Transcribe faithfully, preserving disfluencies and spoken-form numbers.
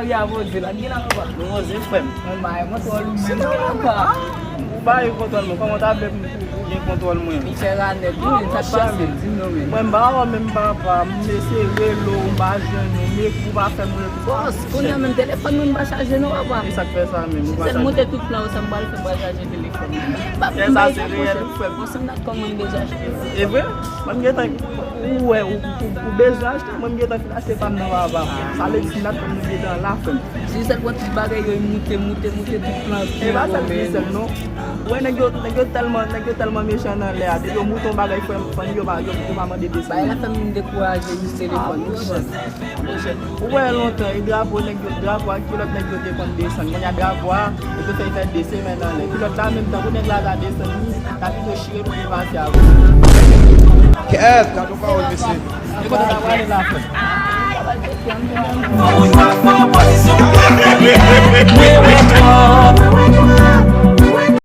Maria Voze la, ki la papa? Voze, frè m. Mwen ba yo kontwòl ou menm, papa. Ou ba yo kontwòl mwen, kòman w ta vle pou m gen kontwòl mwen? Li fè ranèt, wi, sa k pase? Di m non, men. Mwen, m pa wè menm, papa, m eseye rele w, m pa jwenn ou, m ekri w, ou pa fè m repons. Bòs, kounye a menm telefòn mwen pa chaje non, papa. E sa k fè sa menm? Ou pa chaje? Sèl monte tout plan, sa m pral fè, m pral chaje telefòn mwen. Fè sa, se reyèl, frè m. Ansanm ak kòman m deja achte. E vre? Mwen, m gentan, ou wè, ou, ou, ou bezwen achte, mwen, m gentan fin achte pa m nan, papa. Sa vle di, si n ap tann, nou gentan la, frè m. Jisèl pran tout bagay yo, moute, moute, moute, tout plan. E pa sèl Jisèl, non. Ou wè, nèg yo, nèg yo tèlman, nèg yo tèlman mechan nan lè a. Depi yo moute yon bagay, frè m, fanmi yo pa, yo, yo pa mande desann. Bagay la fè m dekouraje, jis telefòn, wi, chèf. Ou wè lontan, e drapo nèg yo, drapo ak kilòt nèg yo te konn desann. Kounye a drapo a, yo te fè l fè de semèn anlè. Kilòt la menm, tankou nèg la ta desann li, ta pito chire pou li pase avè l. Kèt, gad yon pawòl, mesye. E kote ta prale la, frè?